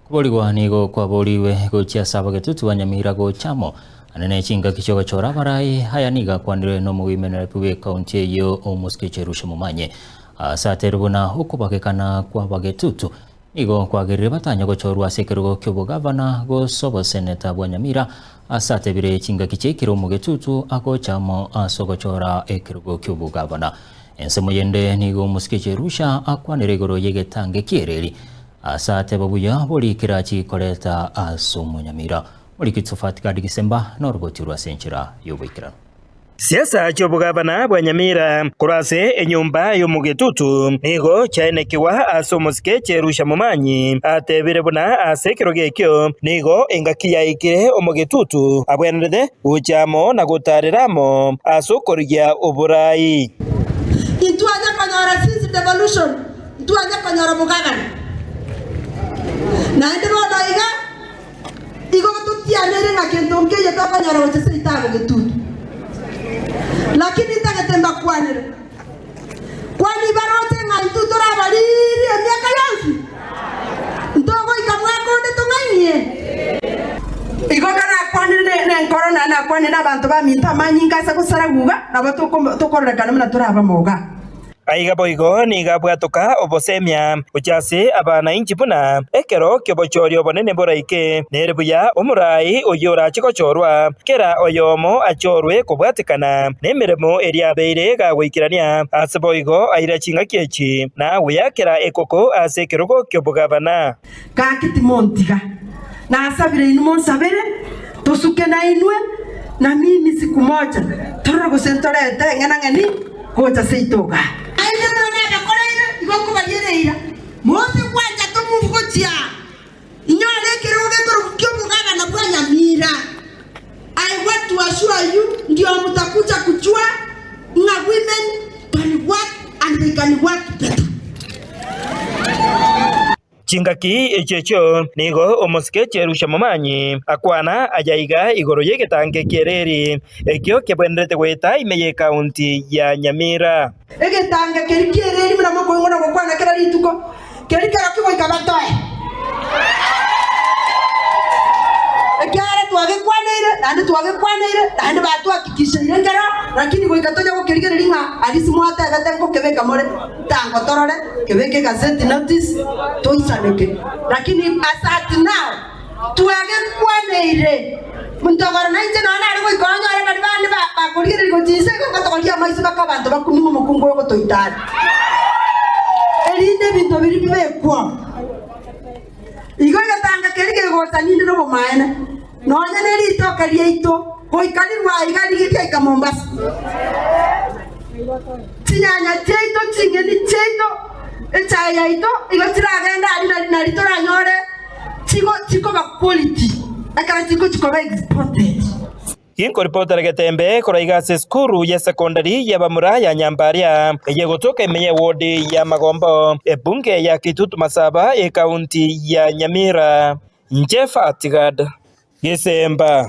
Koborigwa nigo kwaborigwe gochia ase abagetutu ba Nyamira gocha amo ane ne chingaki chiogochora abarai. Aya nigo akwanirwe nomogoimenerepi bw'ekaunti eyio Omosike Jerusha Momanyi ase aterwe buna okobagekana kw'abagetutu nigo kwagerire batanya gochorwa ase ekerogo ki'obogavana gose oboseneta bwa Nyamira ase atebire chingaki chiaikire omogetutu agocha amo ase ogochora ekerogo ki'obogavana. Ensemo yende nigo Omosike Jerusha akwanire igoro y'egetange ki'ereri Ase ateba buya bori kerachi koreta ase omonyamira. Moriki Tsofati Gadi Gisemba noroboti rw'ase enchera y'oboikeranu. Siasa chi'obogavana bwa Nyamira korwa ase enyomba y'omogetutu nigo chiaenekigwa ase omosike Cherusha Momanyi atebire buna ase ekerogo ekio nigo engaki yaikire omogetutu abwenerete gocha amo na gotaarera amo ase okorigia oborai. Intwanya konyora since devolution Ntwanya konyora omogabane. Naende bono iga, igo totianeire ng'a kento nkeiyo tokonyora gocha seito abo getutu. Lakini ntagete mbakwanere, kwani baroche ng'a intwe tore abariri emiaka yonsi? Ntogoika mwaka onde tong'ainie? Igo karakwanire nenkoro naende nakwanire nabanto baminto amanyinga ase gosaragwa iga, nabo tokororekana buna tore abamoga. Aiga boigo nigo abwatoka obosemia gochia ase abanainchi buna ekero ki'obochori obonene boraike, nere buya omoraai oyio orache gochorwa, kera oyomo achorwe kobwatekana nemeremo eria abeire gagoikerania, ase boigo aira chingaki echi na goyakera ekoko ase ekerogo ki'obogabana. Gaki timontiga, nasabire inwe monsabere, tosuke nainwe, na mimi siku moja, torore gose ntorete eng'enang'eni gocha seito igaa. Naende buna nabakoreire, igo nkobariera eira, mose gwancha tomufu gochia aa, inyore ekerogo gekorokwa ki'omogabana bwa Nyamira. I want to assure you ndio mtakuja kujua ng'a women can work and they can work better. Chingaki echio echio nigo omosike Jerusha Momanyi akwana ayaiga igoro y'egetange ki'ereri ekio kebwenerete goeta ime y'ekaunti ya Nyamira. Egetange keria ki'ereri buna mokoigwa na gokwana kera rituko, keria kerokio goika batoe. Ekiagera twagekwaneire, naende twagekwaneire, naende batwahakikisheire nkero, lakini goika tonya gokerigereria ng'a aria ase mwatebete nkokebeka more, tango torore, kebeke egazeti notice, toisaneke. Lakini as at now, Twagekwaneire, ntogoro nainche nonya nare goika onyore baria bande bakorigereria gochia inse igo ngotogoria amaiso mpaka abanto bakumie ng'a omokungu oyo ogotoita are, erinde ebinto biria bibekwo. Igo egetanga keria kegocha ninde nobomaene, nonya ne ritoke riaito goika rirwe aiga riria riaika Mombasa. Chinyanya chiaito, ching'eni chiaito, echae yaito igo chiragende aria nari toranyore. Chigo chikoba quality ekero chigochi koba exported. Ginkoripotera getembe korwa iga ase esukuru ye secondary y'abamura ya Nyambaria eye egotoka ime y'ewodi ya Magombo, ebunge ya Kitutu Masaba, ekaunti ya Nyamira. Inche Fatigad Gesemba.